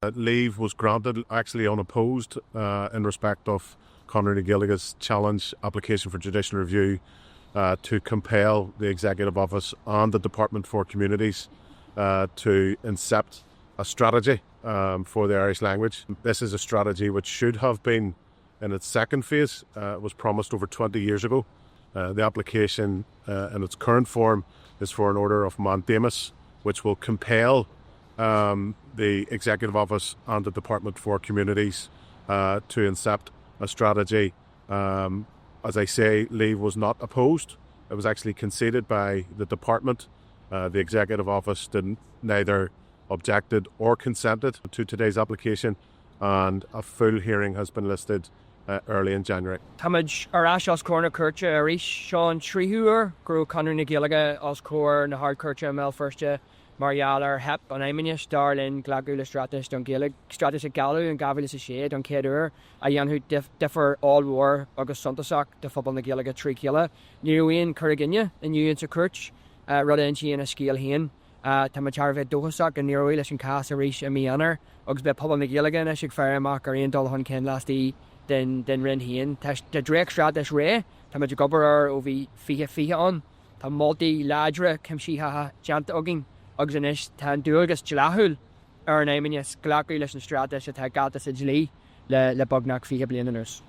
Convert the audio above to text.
Leave was granted actually unopposed in respect of Conradh na Gaeilge's challenge application for judicial review to compel the Executive Office and the Department for Communities to incept a strategy for the Irish language. This is a strategy which should have been in its second phase. It was promised over 20 years ago. The application in its current form is for an order of mandamus, which will compel the Executive Office and the Department for Communities to incept a strategy. As I say, leave was not opposed. It was actually conceded by the department. The Executive Office didn't neither objected or consented to today's application and a full hearing has been listed early in January. Táimid ar ais os comhair na cúirte arís. Seo an tríú huair go raibh Conradh na Gaeilge os comhair na hArd-Chúirte i mBéal Feirste mar gheall ar theip an Fheidhmeannais, dar linn, glacadh le straitéis don Ghaeilge, straitéis a gealladh in 2006 don chéad uair, a dhéanfadh difear ollmhór agus suntasach do phobal na Gaeilge trí chéile. Ní raibh aon chur i gcoinne inniu insa chúirt, rud a insíonn a scéal féin. Táimid thar a bheith dóchasach go n-éireoidh leis an chás arís i mí Eanáir agus beidh pobal na Gaeilge anois ag faire amach ar aon dul chun cinn laistigh den Roinn féin. Tá dréachtstraitéis réidh, táimid ag obair air ó bhí 2020 ann. Tá moltaí láidre cuimsitheacha déanta againn agus anois tá an dualgas dleathúil ar an Fheidhmeannas glacadh leis an straitéis atá geallta sa dlí le beagnach 20 bliain anuas.